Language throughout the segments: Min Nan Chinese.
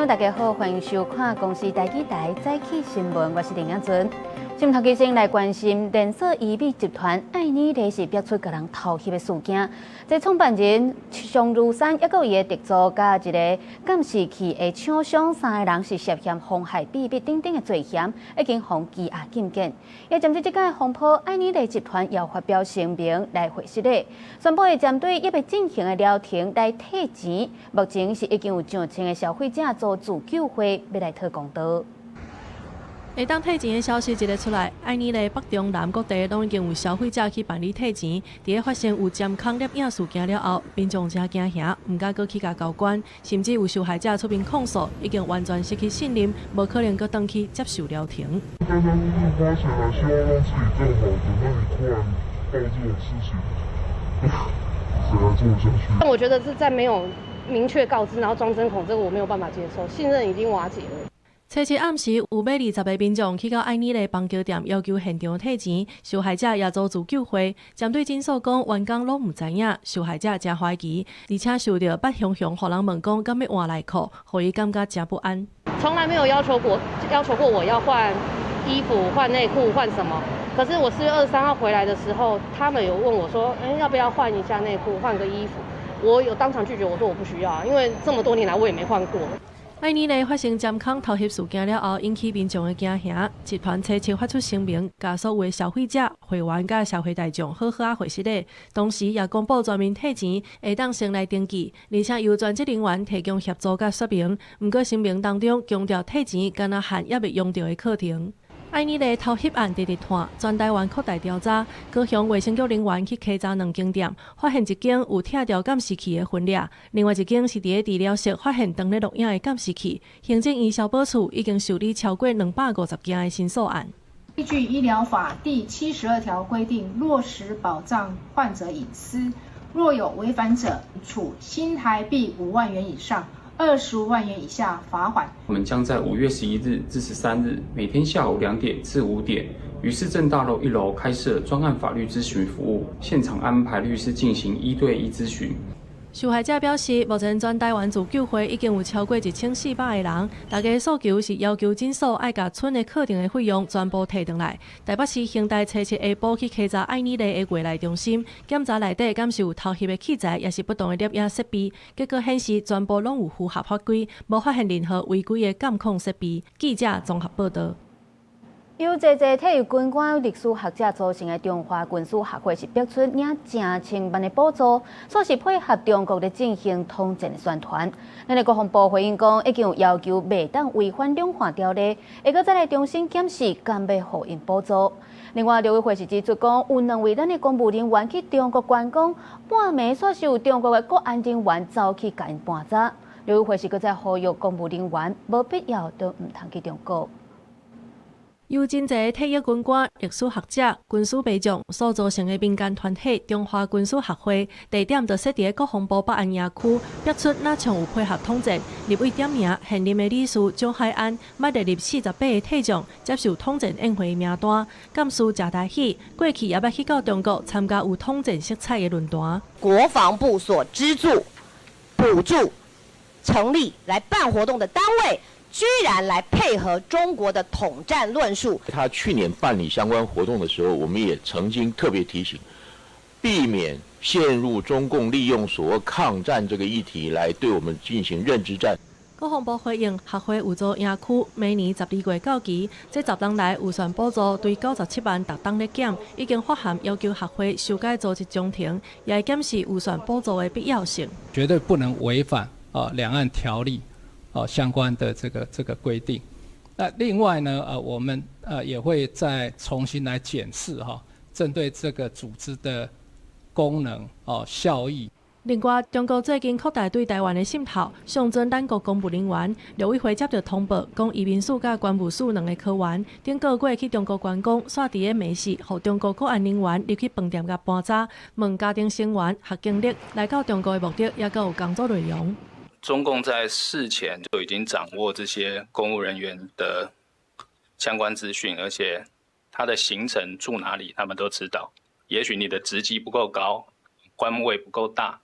眾大家好，歡迎收看公視台語台早起新聞，我是林亞尊。新頭先來關心連鎖醫美集團愛爾麗是爆出共人偷翕的事件。這創辦人尚如山抑閣伊的特助佮一个監視器的廠商三个人是涉嫌妨害秘密等等的罪嫌，已經予羈押禁見。也針對這個風波，愛爾麗集團也發表聲明來回釋咧，宣布會針對猶未進行的療程來退錢。目前是已經有上千个消費者組自救會欲來討公道。會當退錢的消息一个出來，愛爾麗北中南各地攏已經有消費者去辦理退錢。佇咧發生有針孔攝影事件了後，民眾誠驚嚇，毋敢閣去共交關，甚至有受害者出面控訴，已經完全失去信任，無可能閣轉去接受療程。大家都是花錢來希望讓自己更好的，那你突然爆這種事情，誰來做得下去？但我覺得是在沒有明確告知，然後裝針孔，這個我沒有辦法接受，信任已經瓦解了。初七暗時有欲20個民眾去到愛爾麗邦橋店要求現場退錢，受害者也組自救會，針對診所講員工攏毋知影，受害者誠懷疑，而且受著捌雄雄予人問講敢欲換內褲，予伊感覺誠不安。從來沒有要求過，要求過我要換衣服、換內褲、換什麼。可是我4月23號回來的時候，他們有問我說：“欸，要不要換一下內褲，換個衣服？”我有當場拒絕，我說我不需要，因為這麼多年來我也沒換過。愛爾麗發生針孔偷翕事件了後，引起民眾的驚嚇。集團初七發出聲明，共所有的消費者、會員佮社會大眾好好仔回釋咧。同時也公布全面退錢，會當先來登記，而且由專職人員提供協助佮說明。毋過聲明當中強調退錢，敢若限猶未用著的課程。愛爾麗偷翕案直直拖，全台灣擴大調查。高雄衛生局人員去稽查兩間店，發現一間有拆掉監視器的痕跡，另外一間是佇咧治療室發現當咧錄影的監視器。行政院消保處已經受理超過250件的申訴案。依據醫療法第72條規定，落實保障患者隱私，若有違反者，處新台幣5萬元以上25萬元以下罰款。我們將在5月11日至13日，每天下午2點至5點，於市政大樓一樓開設專案法律諮詢服務，現場安排律師進行一對一諮詢。受害者表示，目前全台灣自救會已經有超過1400個人，大家訴求是要求診所愛共存的課程的費用全部提轉來。台北市刑大初七下晡去稽查愛爾麗的月內中心，檢查內底敢是有偷翕的器材，抑是不當的攝影設備，結果顯示全部攏有符合法規，無發現任何違規的監控設備。記者綜合報導。由濟濟退役軍官、歷史學者組成的中華軍事學會是爆出領成千萬的補助，煞是配合中國咧進行統戰的宣傳。咱的國防部回應講，已經有要求袂當違反兩岸條例，會閣再來重新檢視，敢欲予𪜶補助。另外，陸委會是指出講，有兩位咱的公務人員去中國觀光，半暝煞是有中國的國安人員走去共𪜶盤查。陸委會是閣再呼籲公務人員，無必要都毋通去中國。由真濟退役軍官、歷史學者、軍事備將所組成的民間團體中華軍事學會，地點就設佇咧國防部北安營區，爆出若像有配合統戰，立委點名現任的理事蔣海安，捌列入48個退將接受統戰宴會名單。幹事謝大喜過去也捌去到中國參加有統戰色彩的論壇。國防部所資助、補助、成立來辦活動的單位，居然來配合中國的統戰論述。他去年辦理相關活動的時候，我們也曾經特別提醒，避免陷入中共利用所謂抗戰這個議題來對我們進行認知戰。國防部回應，學會有組營區，每年12月到期，這10年來預算補助對97萬逐冬咧減，已經發函要求學會修改組織章程，也會檢視預算補助的必要性。絕對不能違反啊兩岸條例相關的這個規定。那另外呢，我們也會再重新來檢視哈，針對這個組織的功能哦效益。另外，中國最近擴大對台灣的滲透，上傳咱國公務人員，陸委會接著通報，講移民署佮關務署兩个科員，頂個月去中國觀光，煞佇咧暝時，予中國國安人員入去飯店共盤查，問家庭成員、學經歷，來到中國的目的，抑閣有工作內容。中共在事前就已經掌握這些公務人員的相關資訊，而且他的行程住哪裡，他們都知道。也許你的職級不夠高，官位不夠大，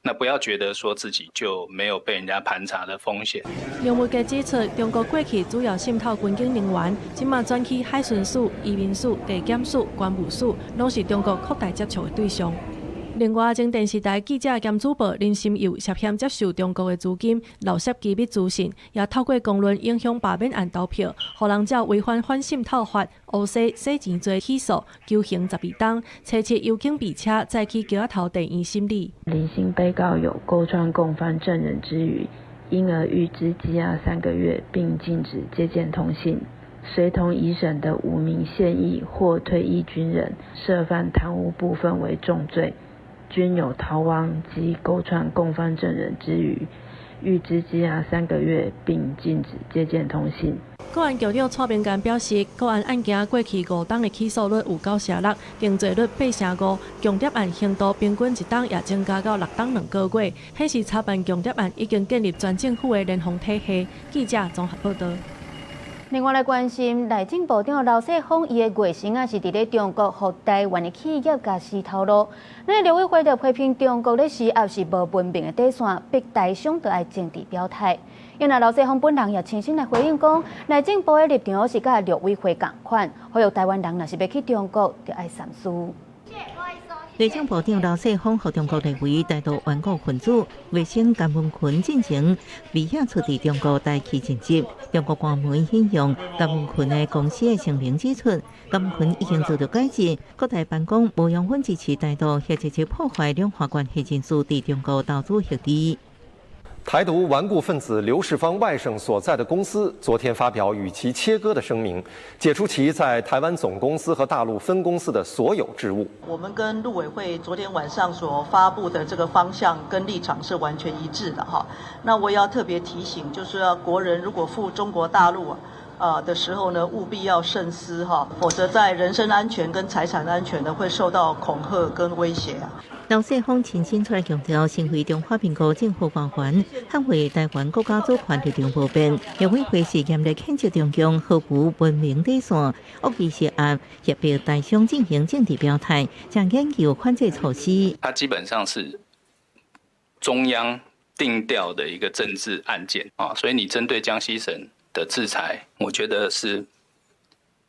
那不要覺得說自己就沒有被人家盤查的風險。楊文傑指出，中國過去主要滲透軍警人員，這馬轉去海巡署、移民署、地檢署、關務署，攏是中國擴大接觸的對象。另外，前電視台記者兼主播林心佑涉嫌接受中國的資金、漏洩機密資訊，也透過公論影響罷免案投票，予人照違反反滲透法、烏西洗錢罪起訴，求刑12冬。初七由警備車載去橋仔頭地院審理。林姓被告有勾串共犯證人之虞，因而諭知羈押3個月，並禁止接見通信。隨同移審的五名現役或退役軍人涉犯貪污部分為重罪。均有逃亡及勾串共犯證人之虞，諭知羈押三個月，並禁止接見通信。國安局長蔡明健表示，國安案件過去5冬的起訴率有9成6，定罪率8成5，共諜案刑度平均一冬也增加到6冬2個月，顯示查辦共諜案已經建立全政府的聯防體系。記者綜合報道。另外來關心內政部長劉世鋒，伊的外甥啊是佇咧中國予台灣的企業共洗頭路。那陸委會就批評中國咧施壓是無文明的底線，逼台商著愛政治表態。因為劉世鋒本人也親身來回應講，內政部的立場是佮陸委會仝款，呼籲台灣人若是欲去中國，著愛三思。內政部長劉世鋒予中國列為台獨頑固分子，外甥甘文群進前未遐出佇中國台企任職。中國官媒引用甘文群的公司的聲明指出，甘文群已經做著改正，閣台辦講無容允支持台獨或者是破壞兩岸關係人士佇中國投資協議。台獨頑固分子劉世芳外甥所在的公司昨天發表與其切割的聲明，解除其在台灣總公司和大陸分公司的所有職務。我們跟陸委會昨天晚上所發布的這個方向跟立場是完全一致的哈。那我也要特別提醒，就是要國人如果赴中國大陸啊的時候呢，務必要慎思哈，否則在人身安全跟財產安全呢會受到恐嚇跟威脅啊。劉世鋒親身出來強調，身為中華民國政府官員，捍衛台灣國家主權立場無變。陸委會是嚴厲譴責中共毫無文明底線，惡意施壓，脅迫台商進行政治表態，將研究反制措施。它基本上是中央定調的一個政治案件啊，所以你針對江西省的制裁，我覺得是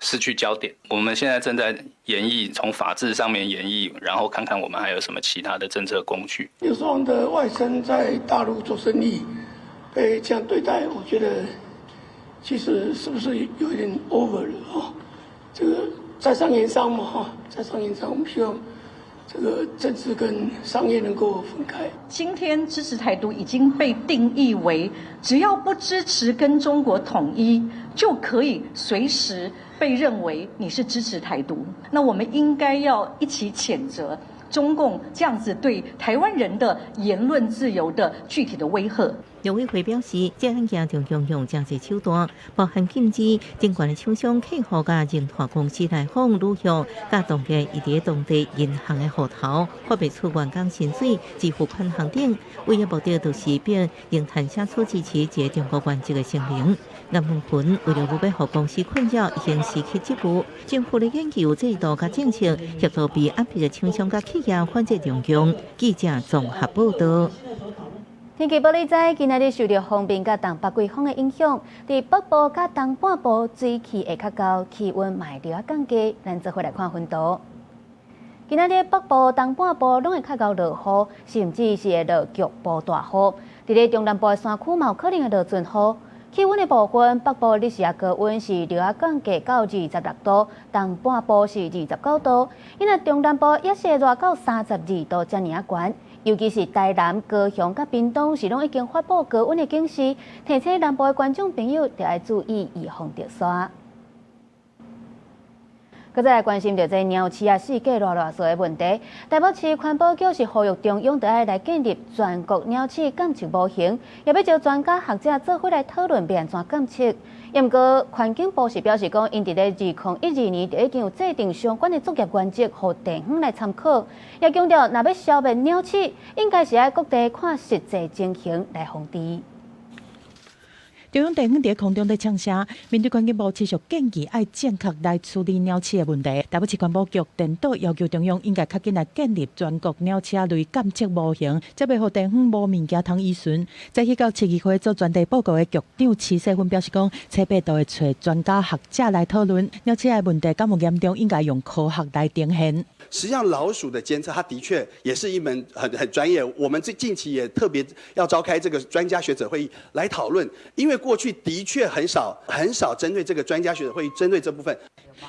失去焦點。我們現在正在研議，從法制上面研議，然後看看我們還有什麼其他的政策工具。劉世芳的外甥在大陸做生意，被這樣對待，我覺得其實是不是有一點 over 了啊？這個在商言商嘛，哈，在商言商，我們希望這個政治跟商業能夠分開。今天支持台獨已經被定義為，只要不支持跟中國統一，就可以隨時被認為你是支持台獨。那我們應該要一起譴責中共這樣子對台灣人的言論自由的具體的威嚇。陸委會表示，這案件中共用誠濟手段，包含禁止相關的廠商客戶佮榮泰公司來訪旅遊，佮凍結伊佇當地銀行的戶頭，發袂出員工薪水、支付款項等，唯一目的就是逼榮泰寫出支持這個中國原則的聲明。顏文群為了無欲予公司困擾，已經辭去職務。政府咧研究制度佮政策，協助被壓迫的廠商佮企業反制中共。記者綜合報道。天氣報你知，今仔日受著鋒面佮東北季風的影響，佇北部佮東半部水汽會較厚，氣溫嘛會著降低。咱做伙來看雲圖。今仔日北部、東半部攏會較𠢕落雨，甚至是會落局部大雨。佇咧中南部的山區嘛有可能會落陣雨。氣溫的部分，北部日時啊高溫是著降低到26度，東半部是29度。因為中南部也是會熱到32度遮爾仔懸。尤其是台南、高雄佮屏東是攏已經發布高溫的警示，提醒南部的觀眾朋友著愛注意預防著沙。閣再來關心著這鳥鼠仔四界亂亂踅的問題，台北市環保局是呼籲中央著愛來建立全國鳥鼠監測模型，也欲招專家學者做伙來討論欲按怎監測。毋過環境部是表示講，𪜶佇咧2012年就已經有制定相關的作業原則，予地方來參考。也強調，若欲消滅鳥鼠，應該是愛各地看實際情形來防治。中央地方佇空中咧嗆聲，面對環境部持續建議愛正確來處理鳥鼠的問題，台北市環保局電導要求中央應該較緊來建立全國鳥鼠類監測模型，才袂予地方無物件通依循。在去到市議會做專題報告的局長池世芬表示講，初八都會揣專家學者來討論鳥鼠的問題，敢有嚴重，應該用科學來呈現。實際上，老鼠的監測，它的確也是一門很專業。我們最近期也特別要召開這個專家學者會議來討論，因為過去的確很少很少針對這個專家學者會議針對這部分。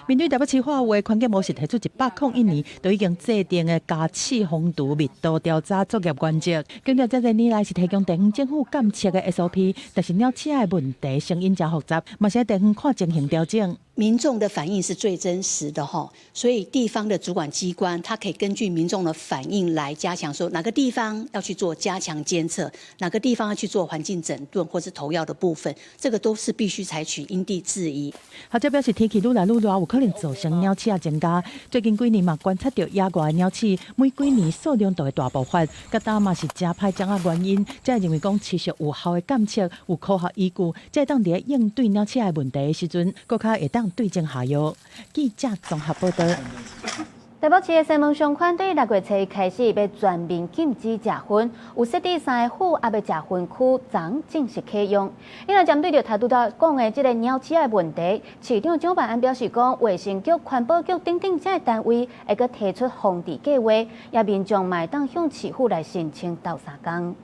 面對台北市化學環境部是提出101年就已經制定的家鼠防除密度調查作業原則，強調這個年來是提供地方政府監測的 SOP，但是鳥鼠的問題成因誠複雜，嘛是地方看情形調整。民眾的反應是最真實的哈，所以地方的主管機關，它可以根據民眾的反應來加強，說哪個地方要去做加強監測，哪個地方要去做環境整頓或是投藥的部分，這個都是必須採取因地制宜。學者表示，天氣愈來愈熱，有可能造成鳥鼠增加。最近幾年嘛，觀察到野外的鳥鼠每幾年數量都會大爆發，佮當嘛是誠歹掌握原因，才會認為講持續有效的監測，有科學依據，才會當佇應對鳥鼠的問題的時陣，閣較會當對症下藥。記者綜合報道。台北市的西門商圈對6月初一開始欲全面禁止食薰，有設置三个負壓的食薰區，昨正式啟用。因為針對著頭拄仔講的這个鳥鼠的問題，市長蔣萬安表示講，衛生局、環保局等等這个單位會閣提出防治計劃，也民眾嘛會當向市府來申請鬥相共。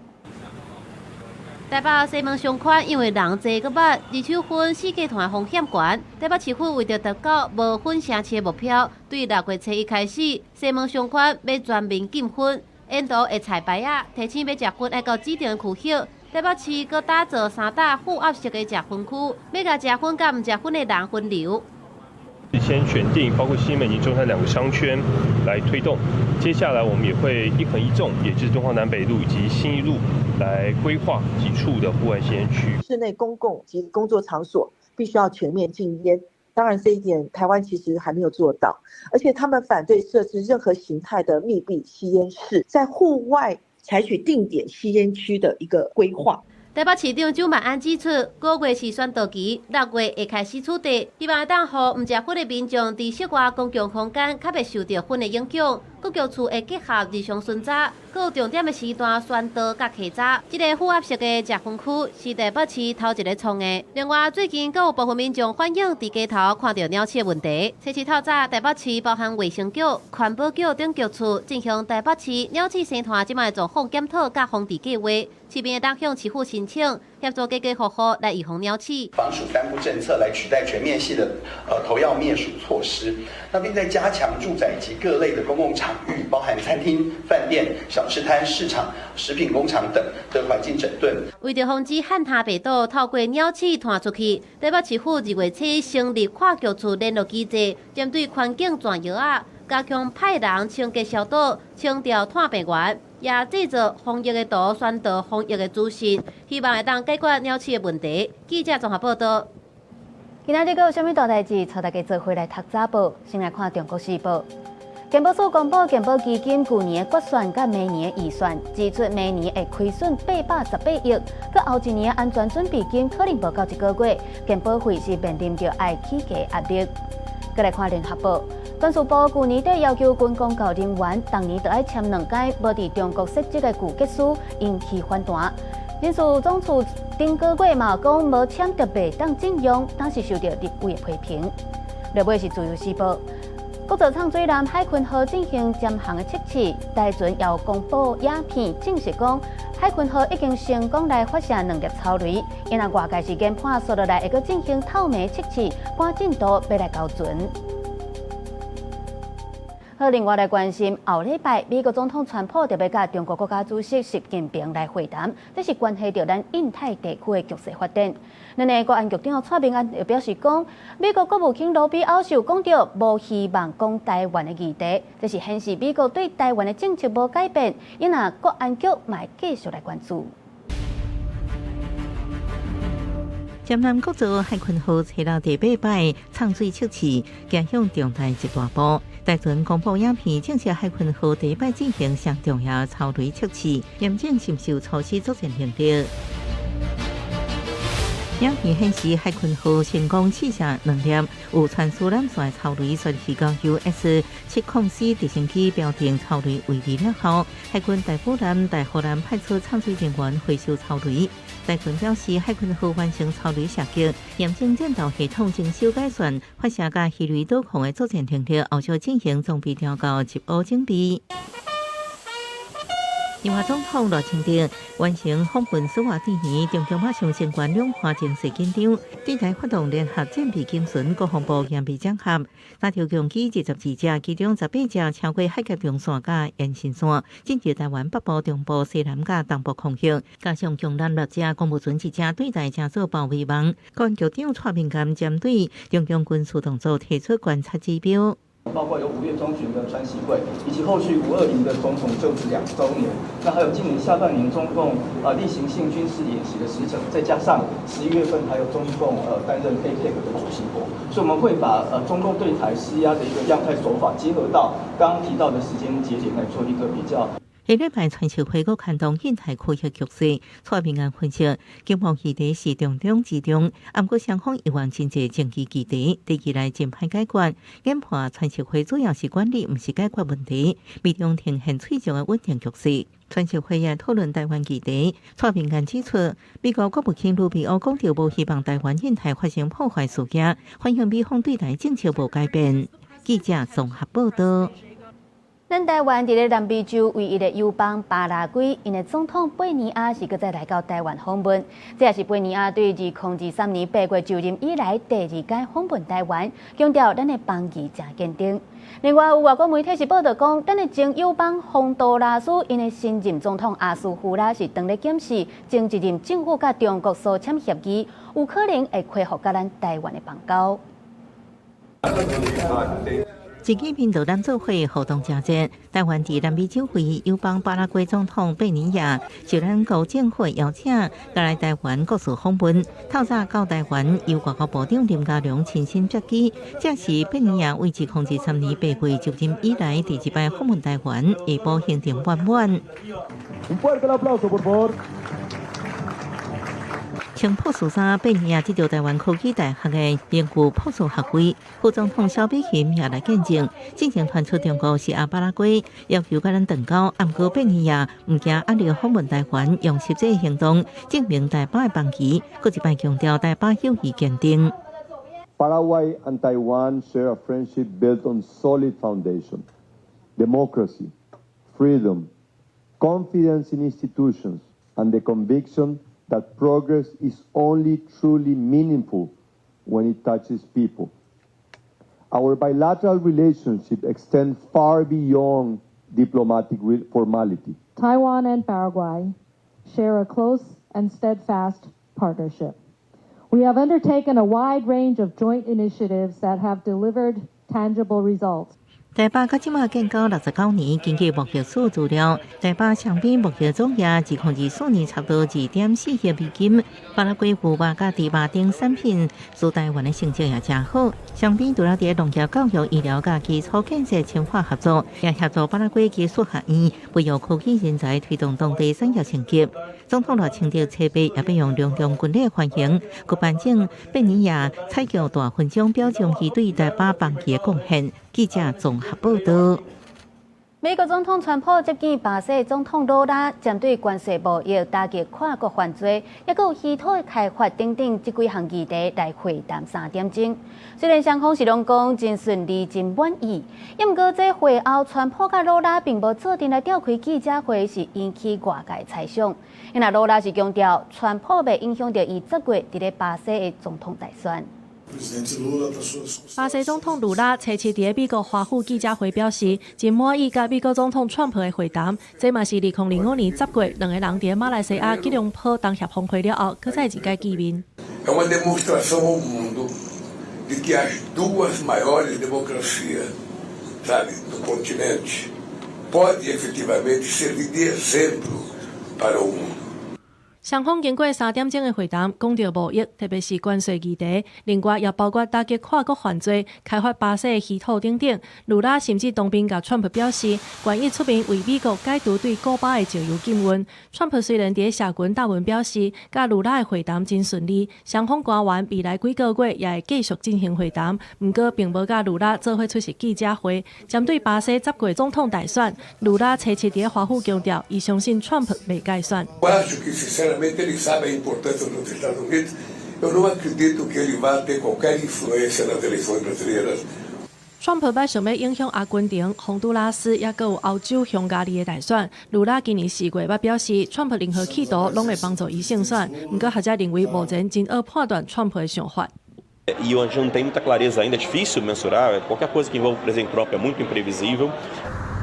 台北西門商圈因為人濟閣密，二手薰四界傳風險懸。台北市府為著達到無薰城市的目標，對6月初一開始，西門商圈欲全面禁薰，沿途的菜牌仔提醒欲食薰愛到指定區域。台北市閣打造三搭負壓式的食薰區，欲共食薰佮毋食薰的人分流。先選定包括西門以及中山兩個商圈來推動，接下來我們也會一橫一縱，也就是敦化南北路以及信義路來規劃幾處的戶外吸菸區。室內公共及工作場所必須要全面禁菸，當然這一點台灣其實還沒有做到，而且他們反對設置任何形態的密閉吸菸室，在戶外採取定點吸菸區的一個規劃。台北市長蔣萬安指出，5月是宣導期，6月會開始取締，希望會當予毋食薰的民眾佇室外公共空間較袂受著薰的影響。各局處會結合日常巡查，閣有重點的時段宣導佮稽查。這個負壓式的食薰區是台北市頭一个創的。另外，最近閣有部分民眾反映佇街頭看著鳥鼠的問題。初四透早，台北市包含衛生局、環保局等局處進行台北市鳥鼠生態這擺狀況檢討佮防治計劃，市民會當向市府申請協助家家戶戶來預防鳥鼠。防鼠三不政策來取代全面性的投藥滅鼠措施，那並在加強住宅及各類的公共場域，包含餐廳、飯店、小吃攤、市場、食品工廠等的環境整頓。為著防止漢他病毒透過鳥鼠傳出去，台北市府2月初成立跨局處聯絡機制，針對環境轉藥仔，加強派人清潔消毒、清掉傳病源，也製作防疫的圖，宣導防疫的資訊，希望會當解決鳥鼠的問題。記者綜合報道。今仔日閣有啥物大代誌？帶大家做伙來讀早報。先來看《中國時報》。健保署公布健保基金舊年的決算佮明年的預算，指出明年會虧損818億，閣後一年的安全準備金可能無夠一個月，健保費是面臨著愛起價壓力。閣來看聯合報，軍事部舊年底要求軍公教人員，逐年都愛簽兩屆無佇中國設籍的具結書，引起反彈。人事總處頂個月嘛講無簽就袂當進用，當時受著立委的批評。落尾是自由時報。國造廠水艦海鯤號進行潛航的測試，台船也有公布影片證實講，海鯤號已經成功來發射兩粒超雷。因為外界是研判，紲落來會閣進行透明測試，趕進度欲來交船。好，另外來關心後禮拜美國總統川普特別佮中國國家主席習近平來會談，這是關係著咱印太地區的局勢發展。咱的國安局長蔡明安又表示講，美國國務卿盧比歐是有講著無希望講台灣的議題，這是顯示美國對台灣的政策無改變，因此國安局嘛會繼續來關注。潛艦國造海鯤號初六第八擺藏水測試，行向重大一大步。台船公布影片，證實海鯤號第一擺進行上重要超雷測試，驗證是毋是有初始作戰能力。影片顯示海鯤號成功試射兩粒有傳輸纜線的魚雷，順利到 US 70 C 直升機標定魚雷位置了後，海軍大埔艦、大湖艦派出潛水人員回收魚雷。台軍表示，海鯤號完成魚雷射擊，驗證戰鬥系統精修改善，發射佮魚雷導控的作戰能力，後續進行裝備調校及烏準備。另外，總統賴清德完成訪問史瓦帝尼，中共馬上升懸兩岸情勢緊張，對台發動聯合戰備警巡，國防部嚴備整合，三條共機22隻，其中18隻超過海峽中線佮延伸線，進入台灣北部、中部、西南佮東部空域，加上強艦六隻、公務船一隻，對台成做包圍網。國安局長蔡明鑑針對中共軍事動作提出觀察指標。包括有5月中旬的川習會，以及後續520的總統就職2週年，那還有今年下半年中共例行性軍事演習的時程，再加上11月份還有中共擔任 APEC 的主席國，所以我們會把中共對台施壓的一個樣態手法，結合到剛剛提到的時間節點來做一個比較。下禮拜川習會閣牽動印太區域局勢，蔡明安分析，經貿議題是重中之重，毋過雙方猶原真濟政治議題，短期內真歹解決。研判川習會主要是管理，毋是解決問題，美中呈現脆弱的穩定局勢。川習會也討論台灣議題，蔡明安指出，美國國務卿盧比歐講著無希望台灣印太發生破壞事件，反映美方對台政策無改變。記者綜合報道。咱台灣佇咧南美洲唯一的友邦巴拉圭，𪜶的總統貝尼亞是閣再來到台灣訪問，這也是貝尼亞對2023年8月就任以來第二擺訪問台灣，強調咱的邦誼誠堅定。另外，有外國媒體是報道講，咱的前友邦洪都拉斯𪜶的新任總統阿斯胡拉是當咧檢視前一任政府佮中國所簽協議，有可能會恢復佮咱台灣的邦交。這幾面導咱做伙活動誠濟，台灣佇南美洲唯一友邦巴拉圭總統貝尼亞受咱國政府邀請，來台灣國事訪問。透早到台灣，由外交部長林佳龍親身接機。這是貝尼亞為2023年8月就任以來第二擺訪問台灣，下晡行程滿滿。 Un fuerte aplauso, por favor. 穿博士衫，貝尼亞得著台灣科技大學的榮譽博士學位，副總統蕭美琴也來見證。之前傳出中國施壓巴拉圭，要求佮咱斷交，毋過貝尼亞毋驚壓力訪問台灣，用實際行動證明台巴的邦誼，閣一擺強調台巴友誼堅定。 Paraguay and Taiwan share a friendship built on solid foundation, democracy, freedom, confidence in institutions, and the conviction that progress is only truly meaningful when it touches people. Our bilateral relationship extends far beyond diplomatic formality. Taiwan and Paraguay share a close and steadfast partnership. We have undertaken a wide range of joint initiatives that have delivered tangible results. 台巴到這馬建交69年，根據貿易署資料，台巴雙邊貿易總額2024年差不多2.4億美金。巴拉圭牛肉佮豬肉等產品，輸台灣的成績也誠好。雙邊除了佇農業、教育、醫療佮基礎建設深化合作，也協助巴拉圭技術學院培育科技人才，推動當地產業升級。總統賴清德初八也欲用隆重軍禮歡迎，閣頒贈貝尼亞彩橋大勳章，表彰伊對台巴邦誼的貢獻。記者綜合報道。美國總統川普接見巴西總統魯拉，針對關稅貿易、打擊跨國犯罪，抑閣有稀土的開發等等這幾項議題來會談3點鐘。雖然雙方是攏講真順利、真滿意，毋過這會後，川普佮魯拉並無做陣來召開記者會，是引起外界猜想。因為魯拉是強調，川普袂影響著伊10月佇咧巴西的總統大選。巴西總統魯拉初七佇美國華府記者會表示，真滿意佮美國總統川普的會談。這嘛是2025年10月兩个人佇馬來西亞吉隆坡東協峰會了後，閣再一擺見面。 É uma demonstração ao mundo de que as duas maiores democracias, sabe, do continente, pode efetivamente servir de exemplo para o mundo. 雙方經過3點鐘的會談，講著貿易，特別是關稅議題，另外也包括打擊跨國犯罪、開發巴西的稀土等等。盧拉甚至當面共川普表示，願意出面為美國解除對古巴的石油禁運。川普雖然佇社群貼文表示，佮盧拉的會談真順利，雙方官員未來幾個月也會繼續進行會談，毋過並無佮盧拉做伙出席記者會。針對巴西十月總統大選，盧拉初七佇華府強調，伊相信川普袂改選。 Sinceramente, ele sabe a importância dos Estados Unidos. Eu não acredito que ele vá ter qualquer influência nas eleições brasileiras. 川普欲想欲影響阿根廷、洪都拉斯，抑閣有歐洲匈牙利的大選。盧拉今年4月捌表示，川普任何企圖攏會幫助伊勝選。毋過學者認為，目前真學判斷川普的想法。 E a gente não tem muita clareza ainda, é difícil mensurar. Qualquer coisa que envolva o presidente Trump é muito imprevisível.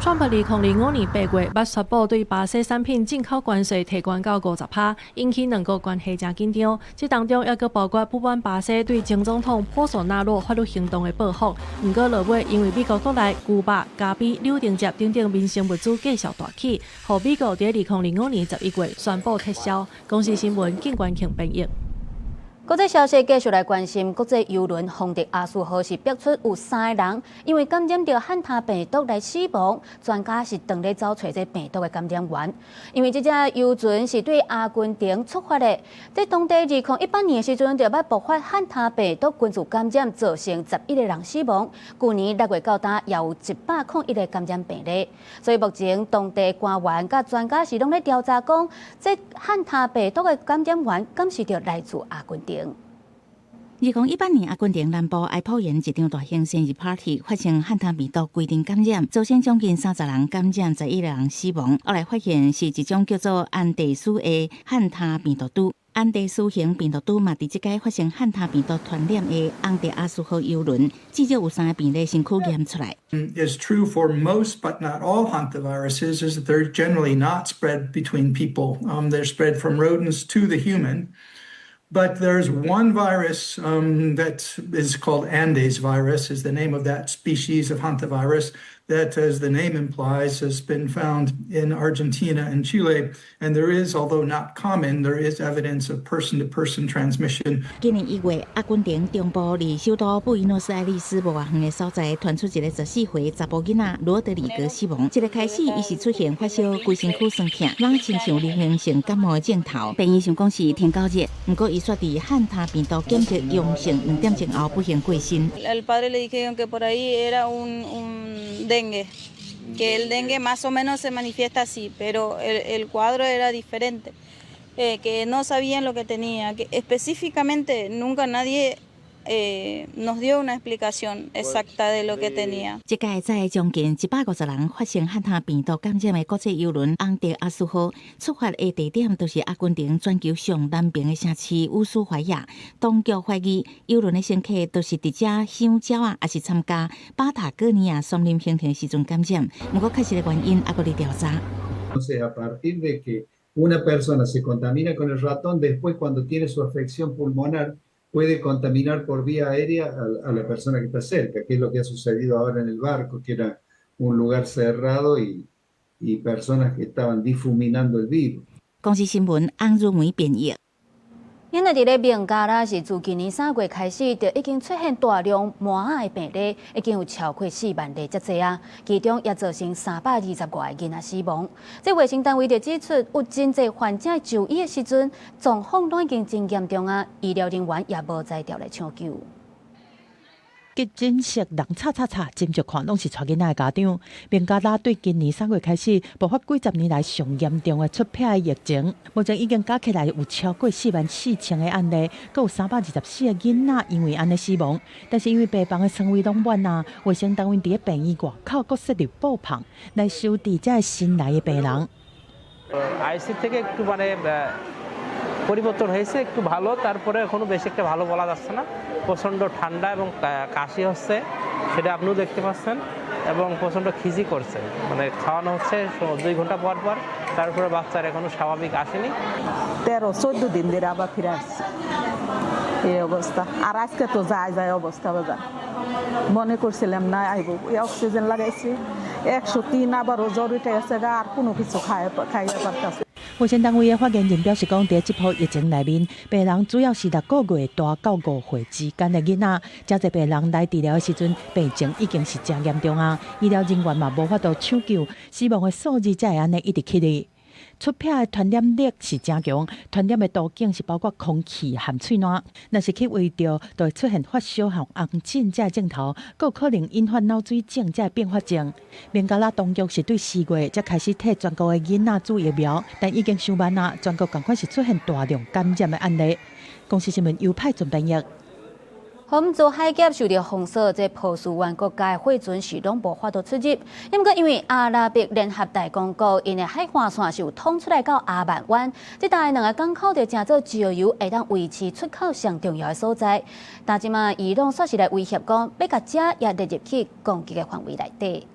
川普2025年8月捌宣布對巴西產品進口關稅提懸到50%，引起兩國關係誠緊張。這當中抑閣包括不滿巴西對前總統波索納洛法律行動的報復。毋過落尾因為美國國內古巴、咖啡、柳丁汁等等民生物資繼續大起，予美國佇2025年11月宣布撤銷。公視新聞靳關慶編譯。國際消息繼續來關心，國際郵輪馮迪亞斯號是爆出有3個人因為感染著漢他病毒來死亡，專家是當咧走揣這病毒的感染源。因為這隻郵輪是對阿根廷出發的，佇當地2018年的時陣就捌爆發漢他病毒群組感染，造成11個人死亡。舊年6月到今也有101個感染病例，所以目前當地官員佮專家是攏咧調查講，這漢他病毒的感染源敢是著來自阿根廷。 2018年，阿根廷南部埃普延一場大型生日 party 發生漢他病毒規定感染，造成將近30人感染，11個人死亡。後來發現是一種叫做安第斯的漢他病毒株。安第斯型病毒株嘛，佇這擺發生漢他病毒傳染的昂迪阿斯號郵輪，至少有三个病例身軀驗出來。 Is true for most but not all hantaviruses is that they're generally not spread between people. They're spread from rodents to the human. But there's one virus that is called Andes virus, is the name of that species of hantavirus that, as the name implies, has been found in Argentina and Chile. And there is, although not common, there is evidence of person-to-person transmission. 今年1月，阿根廷中部離首都布宜諾斯艾利斯無偌遠的所在，傳出一个14歲查埔囡仔羅德里格死亡。這个開始，伊是出現發燒、規身軀酸痛，攏親像流行性感冒的症頭。病院想講是天狗熱，毋過伊煞佇漢他病毒檢測陽性2點鐘後不幸過身。 El padre le dijeron que por ahí era un dengue, que el dengue más o menos se manifiesta así, pero el cuadro era diferente, que no sabían lo que tenía, que específicamente nunca nadie nos dio una explicación exacta de lo que tenía。這擺載將近150人發生漢他病毒感染的國際郵輪昂迪阿斯號出發的地點，就是阿根廷全球上南邊的城市烏蘇懷亞。當局懷疑郵輪的乘客都是佇遮賞鳥仔，抑是參加巴塔哥尼亞松林行程時陣感染。毋過確實的原因猶閣佇調查。 Entonces, a partir de que una persona se contamina con el ratón, después cuando tiene su afección pulmonar, puede contaminar por vía aérea a la persona que está cerca, que es lo que ha sucedido ahora en el barco, que era un lugar cerrado y personas que estaban difuminando el virus. 公視新聞安如梅編譯。因為佇咧孟加拉是自今年3月開始，就已經出現大量麻仔的病例，已經有超過4萬例遮濟啊，其中也造成320外个囡仔死亡。這衛生單位就指出，有真濟患者就醫的時陣，狀況攏已經真嚴重啊，醫療人員也無才調來搶救。急診室人吵吵吵，斟酌看攏是帶囡仔的家長。孟加拉對今年3月開始爆發幾十年來上嚴重的出癖疫情，目前已經加起來有超過4萬4千個案例，閣有324個囡仔因為按呢死亡。但是因為病房的床位攏滿啊，衛生單位佇咧病院外口閣設立布棚來收治這个新來的病人。 আইসিইউ থেকে একটু মানে পরিবর্তন হয়েছে একটু ভালো, তারপরে এখনো বেশি একটা ভালো বলা যাচ্ছে না। প্রচণ্ড ঠান্ডা এবং কাশি হচ্ছে, সেটা আপনিও দেখতে পাচ্ছেন, এবং প্রচণ্ড খিজি করছে, মানে খাওয়ানো হচ্ছে 2 ঘন্টা পর পর, তারপরে বাচ্চার এখনো স্বাভাবিক আসেনি। 13-14 দিন ধরে আবার ফিরে আসছে এই অবস্থা। আর আজকে তো যায় যায় অবস্থা বাজার। মনে করছিলাম না আইব। অক্সিজেন লাগাইছি 103, আবারও জ্বর উঠে গেছে, আর কোনো কিছু খাইতে পারতেছে। 衛生單位的發言人表示講，佇這波疫情內面，病人主要是六個月大到5歲之間的囡仔，誠濟病人來治療的時陣，病情已經是誠嚴重啊，醫療人員嘛無法度搶救，死亡的數字才會按呢一直起咧。出癖的傳染力是誠強，傳染的途徑是包括空氣和喙瀾。若是去聞著，就會出現發燒和紅疹這症頭，閣有可能引發腦水腫這併發症。孟加拉當局是對4月才開始替全國的囡仔注疫苗，但已經傷慢啊，全國仝款是出現大量感染的案例。公視新聞由派準編譯。荷姆茲海峽受著封鎖，這波斯灣國家的貨船是攏無法度出入。毋過因為阿拉伯聯合大公國𪜶的海岸線是有通出來到阿曼灣，這搭兩個港口就成做石油會當維持出口上重要的所在。但這馬伊朗煞是來威脅講，欲共遮也列入去攻擊的範圍內底。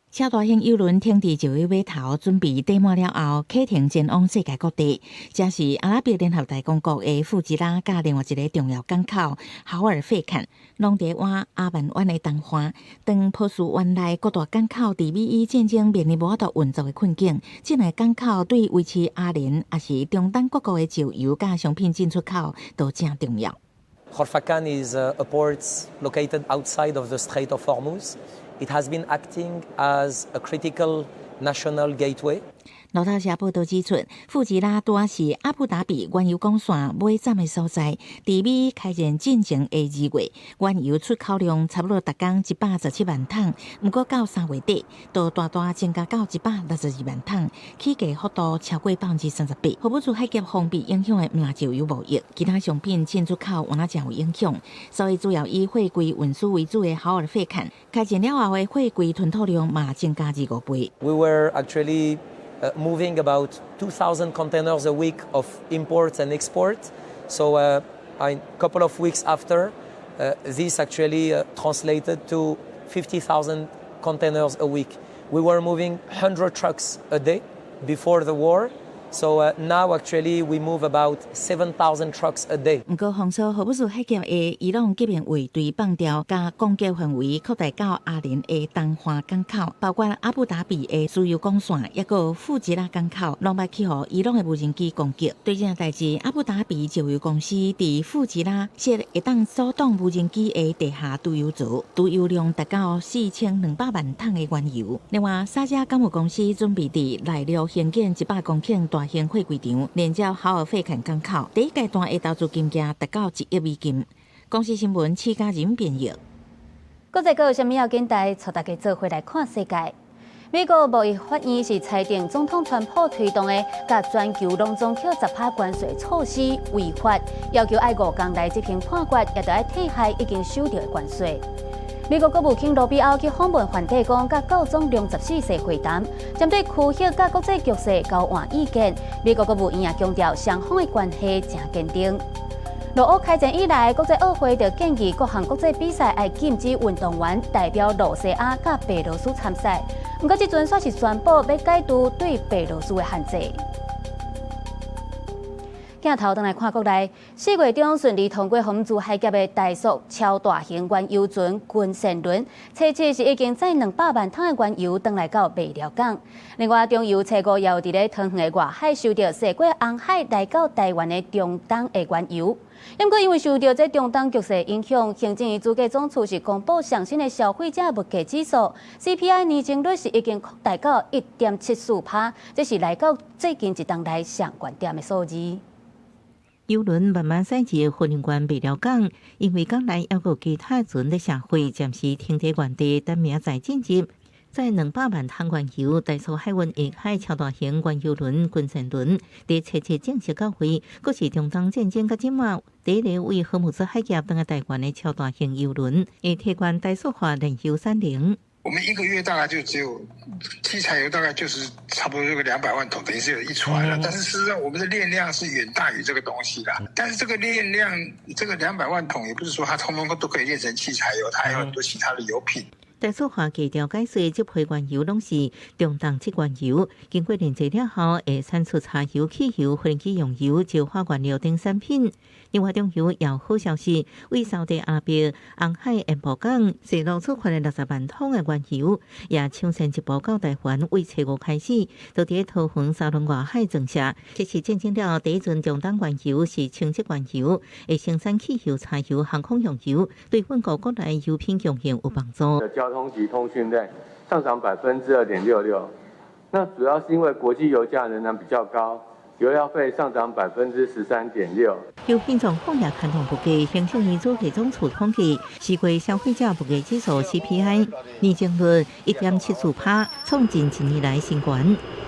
超大型油輪停佇石油碼頭，準備載滿了後，啟程前往世界各地。這是阿拉伯聯合大公國的富吉拉，佮另外一个重要港口豪爾費坎，攏佇倚阿曼灣的東岸。當波斯灣內各大港口佇美伊戰爭面臨無法度運作的困境，這兩個港口對維持阿聯抑是中東各國的石油佮商品進出口都誠重要。 Khorfakkan is a port located outside of the Strait of Hormuz. It has been acting as a critical national gateway. 路透社報道指出，富吉拉拄仔是阿布達比原油管線尾站的所在。佇美伊開戰進前的2月，原油出口量差不多逐工117萬桶，毋過到3月底，就大大增加到162萬桶，起價幅度超過38%。荷姆茲海峽封閉影響的毋但石油貿易，其他商品進出口嘛誠有影響。所以主要以貨櫃運輸為主的豪爾費坎，開戰了後的貨櫃吞吐量嘛增加25倍。 We were actually moving about 2,000 containers a week of imports and exports. So a couple of weeks after, this actually translated to 50,000 containers a week. We were moving 100 trucks a day before the war. So now actually we move about 7,000 trucks a day. 毋過封鎖荷姆茲海峽的伊朗革命衛隊放掉，共攻擊範圍擴大到阿聯的東岸港口，包括阿布達比的輸油管線，抑閣富吉拉港口，攏捌去予伊朗的無人機攻擊。對這件代誌，阿布達比石油公司佇富吉拉設會當阻擋無人機的地下儲油槽，儲油量達到4200萬桶的原油。另外，沙迦港務公司準備佇內陸興建100公頃大型貨櫃場，連接豪爾費坎港口，第一階段的投資金額達到1億美金。公視新聞，施嘉仁編譯。國際閣有啥物要緊帶帶大家做伙來看世界。美國貿易法院是裁定總統川普推動的，共全球攏總扣10趴關稅措施違法，要求愛5工內執行判決，也著愛退下已經收著的關稅。美國國務卿盧比歐去訪問梵蒂岡，佮教宗良十四世會談，針對區域佮國際局勢交換意見。美國國務院也強調，雙方的關係誠堅定。俄烏開戰以來，國際奧會就建議各項國際比賽愛禁止運動員代表露西亞佮白羅斯參賽。毋過這陣煞是宣布欲解除對白羅斯的限制。鏡頭轉來看國內，4月中順利通過荷姆茲海峽的台塑超大型原油船群善輪，初七是已經載200萬桶的原油轉來到麥寮港。另外，中油初五也有佇咧桃園的外海收著駛過紅海來到台灣的中東的原油。毋過因為受著這中東局勢影響，行政院主計總處是公布上新的消費者物價指數 CPI 年增率是已經擴大到1.74趴，這是來到最近一冬來上懸點的數字。油輪慢慢駛入花蓮縣麥寮港，因為港內猶閣有其他船咧卸貨，暫時停佇原地等明仔載進入。載200萬桶原油，台塑海運下海超大型原油輪群善輪，佇初七正式到位，閣是中東戰爭到這馬第一个為荷姆茲海峽轉來台灣的超大型油輪，會替換台塑化煉油產能。我們一個月大概就只有汽柴油，大概就是差不多這個200萬桶，等於是有一船了。但是事實上，我們的煉量是遠大於這個東西的。但是這個煉量，這個200萬桶，也不是說它通通都可以煉成汽柴油，它還有很多其他的油品。台塑化低调解释，這批原油攏是中重質原油，經過煉製了後，會產出柴油、汽油、飛機用油、石化原料等產品。另外，中油也有好消息，為沙地阿拉伯紅海鹽步港西路處罰的60萬桶的原油，也搶先一步到台灣，為初五開始，就佇桃園沙崙外海裝卸。這是見證了第一陣中東原油是輕質原油，會生產汽油、柴油、航空用油，對本國國內油品供應有幫助。交通及通訊類上漲2.66%，那主要是因為國際油價仍然比較高，油料費上漲13.6%。油品狀況也牽動物價，行政院主計總處統計，4月消費者物價指數 CPI 年增率1.74%，創近一年來新高。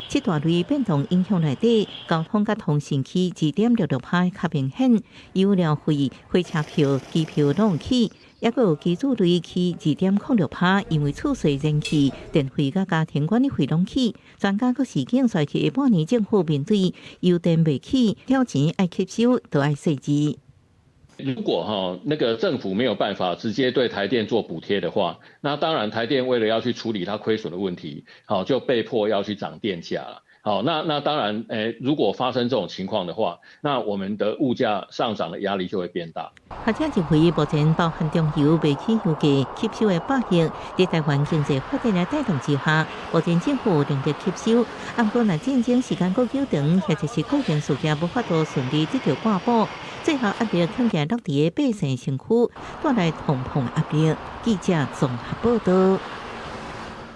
七大類變動影響內底，交通佮通訊起2.66%較明顯，油料費、火車票、機票攏起，抑閣有機組類起2.06%，因為厝稅、燃氣、電費佮家庭管理費攏起。專家閣示警，隨下半年政府面對油電袂起，挑錢愛吸收，都愛細緻。如果哈那個政府沒有辦法直接對台電做補貼的話，那當然台電為了要去處理它虧損的問題，好就被迫要去漲電價了。好，那當然，如果發生這種情況的話，那我們的物價上漲的壓力就會變大。學者認為，目前包含中油袂起油價吸收的百億，佇台灣經濟發展的帶動之下，目前政府有能力吸收。毋過，若戰爭時間閣久長，或者是個人事件無法度順利得到掛保，最後壓力恐驚落佇个百姓身軀，帶來通膨壓力。記者綜合報道。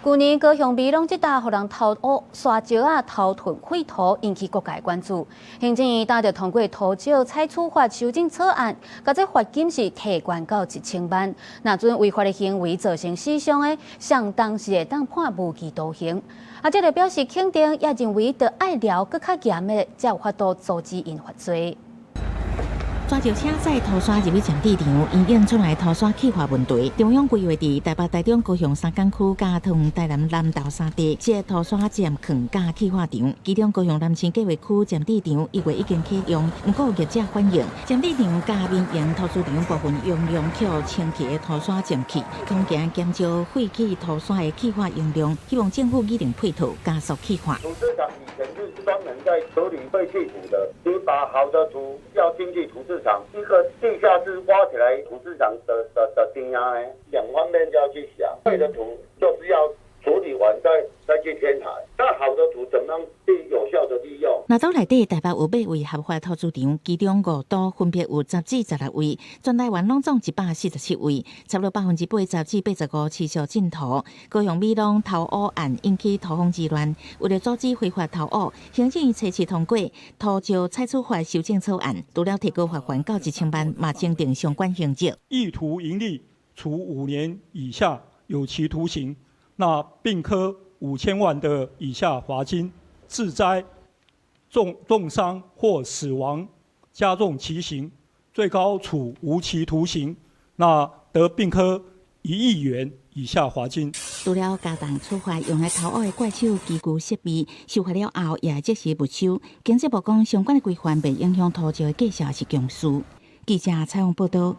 舊年高雄美濃這搭予人偷烏沙石仔偷囤廢土，引起各界關注。行政院今就通過土石採取法修正草案，共這罰金是提懸到1000萬。若準違法的行為造成死傷的，相當是會當判無期徒刑。啊，這個表示肯定，也認為著愛抓閣較嚴的，才有法度阻止𪜶犯罪。沙石車載土沙入去占地場，因應出來土沙氣化問題。中央規劃佇台北、台中、高雄三港區佮桃園、台南南投三地設土沙占礦佮氣化場，其中高雄南市計劃區占地場1月已經啟用，毋過業者反映，占地場佮民營土資場部分容量予清氣的土沙佔去，恐驚減少廢棄土沙的氣化容量，希望政府擬定配套加速氣化。土資廠以前是專門在處理廢棄土的，你把好的土要進去土質廠，一個地下室挖起來，土質廠的低壓呢，兩方面就要去想，廢的土就是要處理完再去填海，那好的土怎麼樣去有效的利用？那島內底台北有八位合法土資場，其中五都分別有10至16位，全台灣攏總147位，差不多80%-85持續進土。高雄美濃偷烏案引起土方之亂，為了阻止非法偷烏，行政院初七通過土石採取法修正草案，除了提高罰鍰到1000萬，嘛增訂相關刑責。意圖營利，處5年以下有期徒刑，那並科5000萬的以下罰金，致災、重傷或死亡，加重其刑，最高處無期徒刑，那得並科1億元以下罰金。除了加重處罰，用來偷烏的怪手機具設備，受罰了後也即時沒收。經濟部講，相關的規範袂影響土石的價數是共事。記者採訪報道。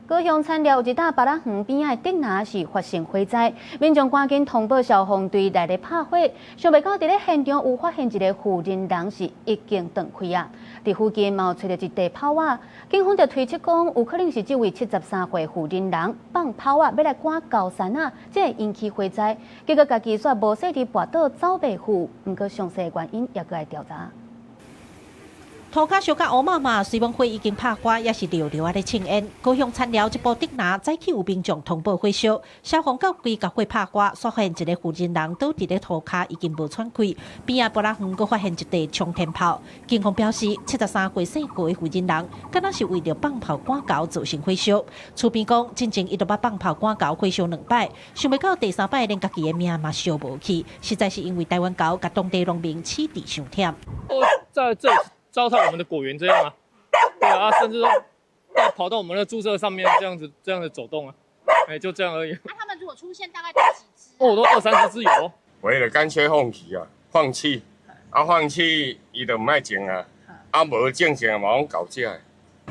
高雄田寮有一搭芭樂園邊仔的竹林是發生火災，民眾趕緊通報消防隊來咧拍火，想袂到佇咧現場有發現一個婦人人是已經斷氣啊！佇附近嘛有揣著一塊炮仔，警方就推測講有可能是這位73歲婦人人放炮仔欲來趕高山仔，才會引起火災。結果家己煞無細膩跋倒走袂赴，毋過詳細原因猶閣愛調查。塗跤燒甲烏麻麻，雖罔火已經拍乾，也是燎燎仔咧衝煙。高雄田寮一部竹林早起有民眾通報火燒，消防到規共火拍乾，煞發現一个婦人人倒佇咧塗跤已經無喘氣，邊仔芭樂園閣發現一塊沖天炮。警方表示，73歲姓郭的婦人人，敢若是為著放炮趕猴造成火燒。厝邊講，進前伊都捌放炮趕猴火燒兩擺，想袂到第三擺連家己的命嘛燒無去，實在是因為台灣猴共當地農民飼佇傷忝。在這糟蹋我們的果園這樣啊，對啊，甚至說到跑到我們的豬舍上面這樣子，這樣子走動啊，哎，就這樣而已。那他們如果出現大概幾隻？哦，都二三十隻有。為了乾脆放棄啊，放棄，啊放棄，伊就毋愛種啊，啊無種種嘛攏搞這。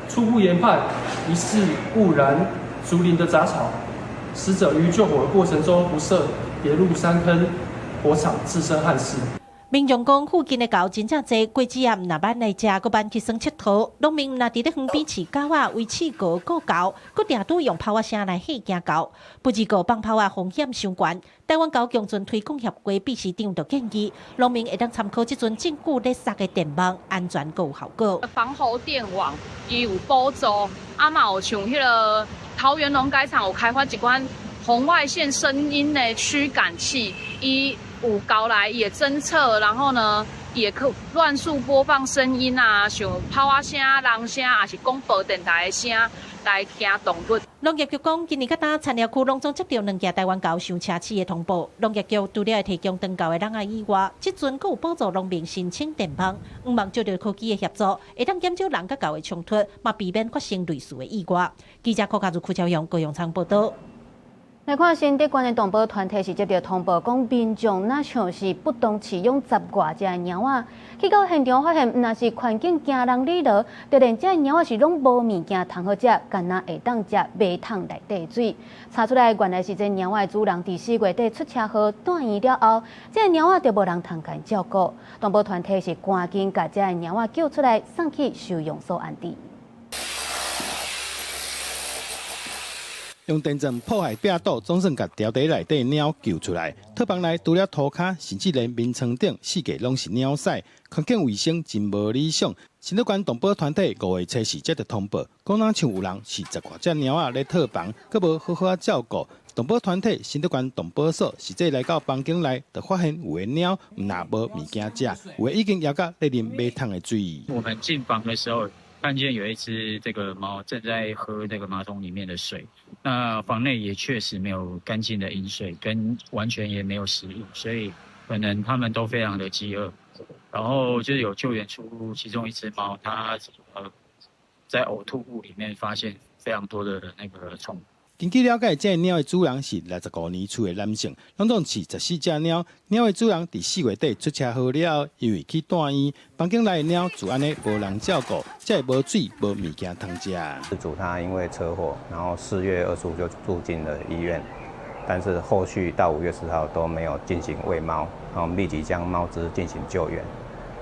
初步研判，疑似誤燃竹林的雜草，死者於救火的過程中不慎跌入山坑火場，自身焊死。民眾講，附近的猴真正濟，果子仔毋若挽來食，閣挽去耍𨑨迌。農民毋若佇咧園邊飼狗仔，為飼猴顧猴，閣定拄用炮仔聲來嚇驚猴。不只閣放炮仔風險傷懸。台灣猴共存推廣協會秘書長就建議，農民會當參考這陣政府咧撒的電網，安全閣有效果。防猴電網伊有補助，啊嘛有像彼个桃園農改場有開發一款紅外線聲音的驅趕器，伊有猴來伊會偵測，然後呢，也可亂數播放聲音啊，像炮仔聲、人聲，抑是廣播電台的聲來驚動物。農業局講，今年到今田寮區攏總接著兩件台灣猴傷奢侈的通報。農業局除了會提供長猴的籠仔以外，這陣閣有補助農民申請電網，向望借著科技的協助，會當減少人佮猴的衝突，嘛避免發生類似的意外。記者柯家如、柯朝陽、高永昌報道。來看新竹縣的動保團體是接著通報，講民眾若像是不當飼養十外隻貓仔，去到現場發現，毋若是環境驚人理落，就連這貓仔是攏無物件通好食，干焦會當食馬桶內底水。查出來，原來是這貓仔的主人佇4月底出車禍住院了後，這貓仔就無人通共照顧。動保團體是趕緊共這貓仔救出來，送去收容所安置。用電鑽破壞壁堵，總算共牢底內底貓救出來。套房內除了塗跤，甚至連眠床頂四界攏是貓屎，環境衛生真無理想。新竹縣動保團體5月初四接著通報，講若像有人飼10外隻貓仔咧套房，閣無好好仔照顧。動保團體新竹縣動保所實際來到房間內，就發現有的貓毋若無物件食，有的已經枵甲咧啉馬桶的水。我們進房的時候，看見有一隻這個貓正在喝這個馬桶裡面的水，那房內也確實沒有乾淨的飲水，跟完全也沒有食物，所以可能他們都非常的飢餓。然後就有救援出其中一隻貓，它在嘔吐物裡面發現非常多的那個蟲。根據了解，這个貓的主人是65年厝的男性，攏總飼14隻貓。貓的主人佇4月底出車禍了後，因為去住院，房間內的貓就按呢無人照顧，才會無水無物件通食。事主他因為車禍，然後4月25就住進了醫院，但是後續到5月10號都沒有進行餵貓，然後我們立即將貓隻進行救援。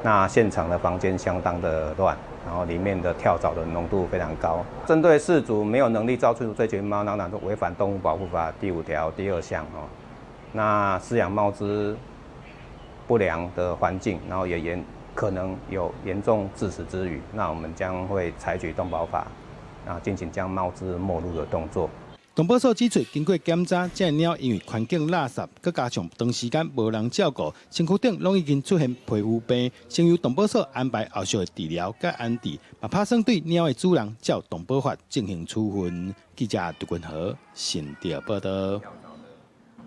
那現場的房間相當的亂。然後裡面的跳蚤的濃度非常高。針對事主沒有能力照顧這群貓，當然就違反動物保護法第5條第2項哦。那飼養貓隻不良的環境，然後也可能有嚴重致死之虞，那我們將會採取動保法，啊，進行將貓隻沒入的動作。動保所指出，經過檢查，這个貓因為環境垃圾，閣加上長時間無人照顧，身軀頂攏已經出現皮膚病，先由動保所安排後續的治療佮安置，嘛拍算對貓的主人照動保法進行處分。記者杜君和新竹報道。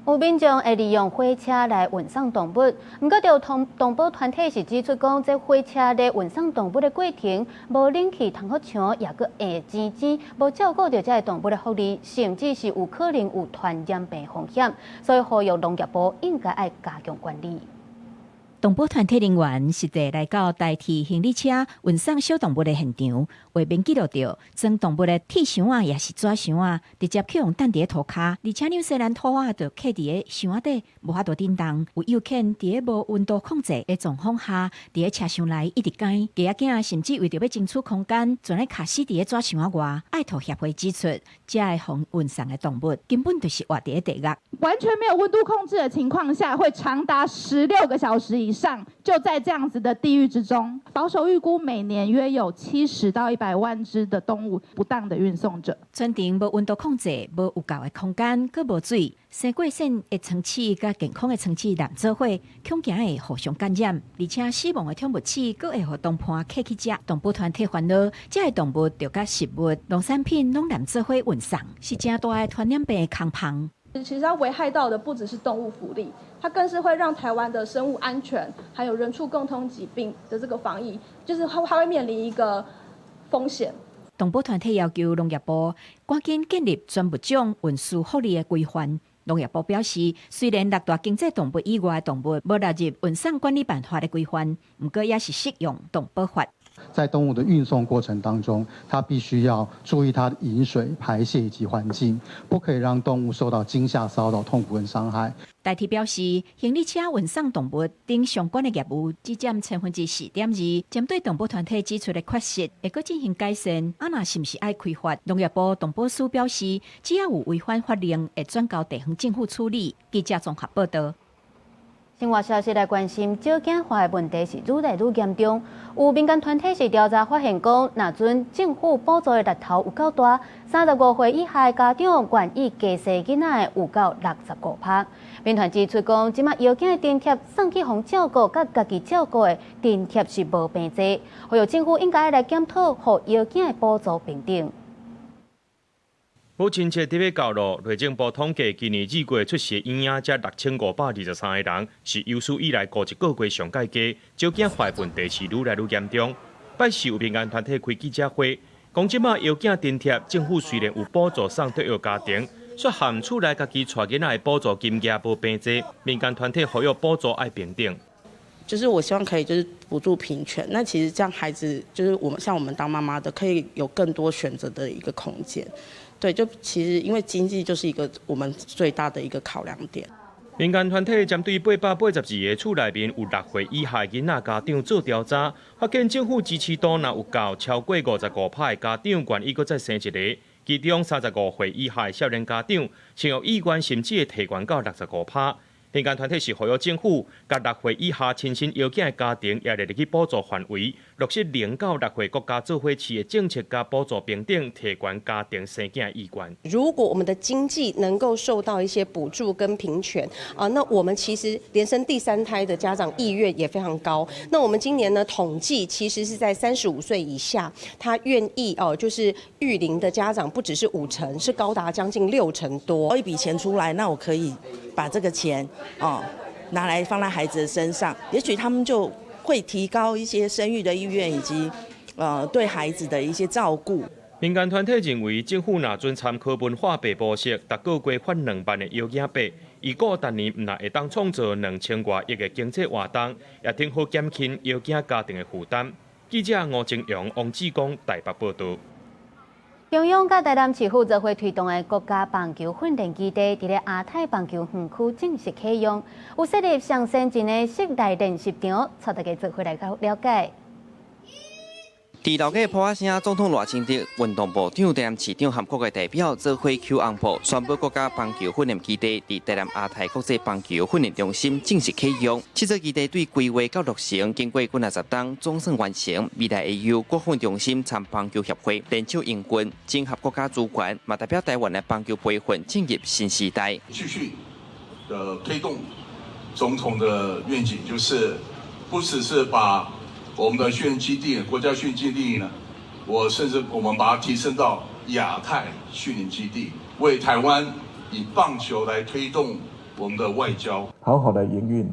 有民眾會利用火車來運送動物，毋過著動保團體是指出講，這火車咧運送動物的過程，無冷氣通好搶，也閣會煎煎，無照顧著這个動物的福利，甚至是有可能有傳染病風險，所以呼籲農業部應該愛加強管理。動保團體人員實際來到代替行李車運送小動物的現場，畫面記錄著裝動物的鐵箱仔，抑是紙箱仔，直接去予擲佇咧塗跤，而且紐西蘭兔仔就囥佇咧箱仔底，無法度振動。有幼犬佇咧無溫度控制的狀況下，佇咧車廂內一直該，雞仔囝甚至為著欲爭取空間，全咧卡死佇咧紙箱仔外。愛兔協會指出，這个予運送的動物根本就是活佇咧地獄，完全沒有溫度控制的情況下，會長達16個小時以上，就在這樣子的地獄之中。保守預估，每年約有70到100萬隻的動物不當的運送者。全程無溫度控制，無有夠的空間，閣無水，生過線的層次佮健康的層次連做伙，恐驚會互相感染，而且死亡的寵物鼠閣會予同伴客去食。動保團體煩惱，這个動物著佮食物、農產品攏連做伙運送，是誠大的傳染病的空棚。其實它危害到的不只是動物福利，它更是會讓台灣的生物安全，還有人畜共通疾病的這個防疫，就是它會面臨一個風險。動保團體要求農業部趕緊建立全物種運輸福利的規範。農業部表示，雖然六大經濟動物以外的動物無納入運送管理辦法的規範，毋過也是適用動保法。在動物的運送過程當中，它必須要注意它的飲水、排泄以及環境，不可以讓動物受到驚嚇、騷擾、痛苦跟傷害。台鐵表示，行李車運送動物等相關的業務只佔4.2%。針對動保團體指出的缺失，會閣進行改善。啊，若是毋是愛開罰？農業部動保司表示，只要有違反法令，會轉交地方政府處理。記者綜合報道。新聞消息來關心，少子化的問題是愈來愈嚴重。有民間團體是調查發現，講若準政府補助的力頭有夠大，35歲以下的家長願意加生囡仔的有夠65%。民團指出講，這馬嬰兒的津貼送去予照顧，佮家己照顧的津貼是無平濟，呼籲政府應該來檢討，予嬰兒的補助平等。母親節特別到咯，內政部統計，今年2月出世嬰兒才6523個人，是有史以來過一個月上蓋低，少子化問題是愈來愈嚴重。拜四有民間團體開記者會，講這馬嬰兒津貼，政府雖然有補助送托育家庭，卻含厝內家己帶囡仔的補助金額無平濟，民間團體呼籲補助愛平等。就是我希望可以就是補助平權，那其實這樣孩子就是我們像我們當媽媽的，可以有更多選擇的一個空間。對，就其實因為經濟就是一個我們最大的一個考量點。民間團體針對882個厝內面有6歲以下囡仔家長做調查，發現政府支持度若有夠超過55%的家長願意閣再生一个，其中35歲以下的少年家長，生育意願甚至會提懸到65%。民間團體是呼籲政府，共6歲以下親生嬰兒的家庭也列入去補助範圍，落實0到6歲國家做伙飼的政策，佮補助平等，提懸家庭生囝意願。如果我們的經濟能夠受到一些補助跟平權啊，那我們其實連生第三胎的家長意願也非常高。那我們今年呢統計，其實是在35歲以下，他願意哦，就是育齡的家長不只是5成，是高達將近6成多。一筆錢出來，那我可以把這個錢哦，拿來放在孩子的身上，也許他們就會提高一些生育的意願，以及對孩子的一些照顧。民間團體認為，政府若準參考文化白模式，逐個月發2萬的嬰兒幣，預估逐年毋但會當創造2000外億的經濟活動，也挺好減輕嬰兒家庭的負擔。記者吳正陽、王志剛台北報道。中央佮台南市府做伙推動的國家棒球訓練基地，佇咧亞太棒球園區正式啟用，有設立上先進的室內練習場，帶大家做伙來了解。佇老街破仔聲，總統賴清德、運動部長、台南市長和各界代表做伙抾紅布，宣布國家棒球訓練基地佇台南亞太國際棒球訓練中心正式啟用。這座基地對規劃到落成，經過幾若十冬，總算完成。未來會由國訓中心參棒球協會聯手營運，整合國家資源，嘛代表台灣的棒球培訓進入新時代。繼續的推動總統的願景，就是不只是把我們的訓練基地，國家訓練基地呢，我甚至我們把它提升到亞太訓練基地，為台灣以棒球來推動我們的外交，好好來營運。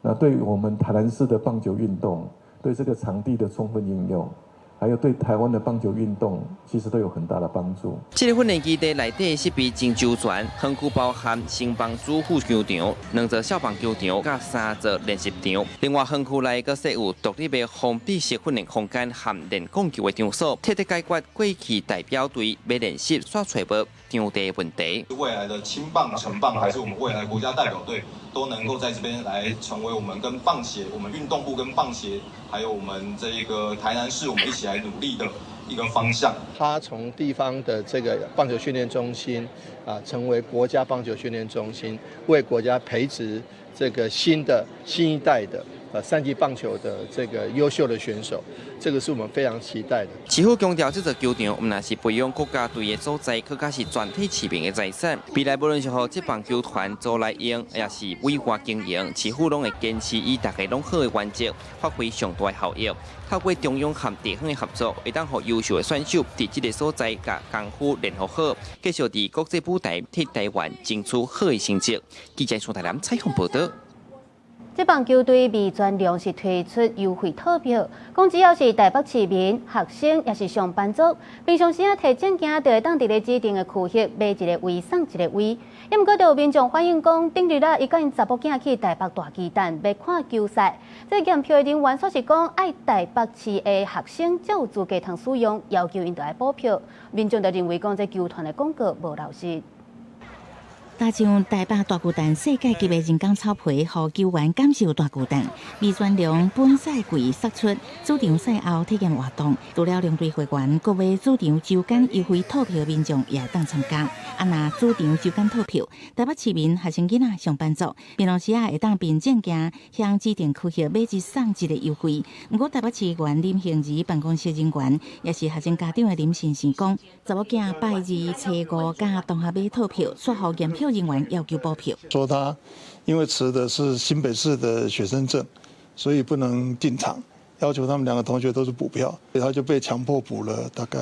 那對我們台南市的棒球運動，對這個場地的充分應用，還有對台灣的棒球運動，其實都有很大的幫助。這个訓練基地內底設備真周全，園區包含新棒主副球場、兩座小棒球場、佮三座練習場。另外，園區內閣設有獨立的封閉式訓練空間和練摃球的場所，徹底解決過去代表隊欲練習煞揣無場地問題。未來的青棒、成棒，還是我們未來國家代表隊，都能夠在這邊來成為我們跟棒協、我們運動部跟棒協，還有我們這一個台南市，我們一起來努力的一個方向。他從地方的這個棒球訓練中心啊，成為國家棒球訓練中心，為國家培植這個新的新一代的三級棒球的這個優秀的選手，這個是我們非常期待的。市府強調，這座球場毋但是培養國家隊的所在，閣較是全體市民的財產。未來無論是予職棒球團租來用，抑是委外經營，市府攏會堅持以大家攏好的原則，發揮上大的效益。透過中央和地方的合作，會當予優秀的選手佇這个所在共功夫練好好，繼續佇國際舞台替台灣爭取好的成績。記者宋台南採訪報道。這棒球隊味全龍是推出優惠套票，講只要是台北市民、學生抑是上班族，平常時仔提證件就會當佇咧指定的區域買一个位送一个位。抑毋過就有民眾反映講，頂日啊，伊佮𪜶查某囝去台北大巨蛋欲看球賽，這驗票的人員煞是講愛台北市的學生才有資格通使用，要求𪜶著愛補票。民眾就認為講這球團的廣告無老實。搭上台北大巨蛋世界級的人工草皮，予球員感受大巨蛋。味全龍本賽季釋出主場賽後體驗活動，除了龍隊會員，閣買主場周間優惠套票民眾也會當參加。啊，若主場周間套票，台北市民、學生囡仔、上班族，平常時仔會當憑證件向指定區域買一送一的優惠。毋過台北市議員林幸儀辦公室人員，抑是學生家長的林先生講，查某囝拜二、初五佮同學買套票，煞予驗票人員要求補票。說他因為持的是新北市的學生證，所以不能進場，要求他們兩個同學都是補票，所以他就被強迫補了大概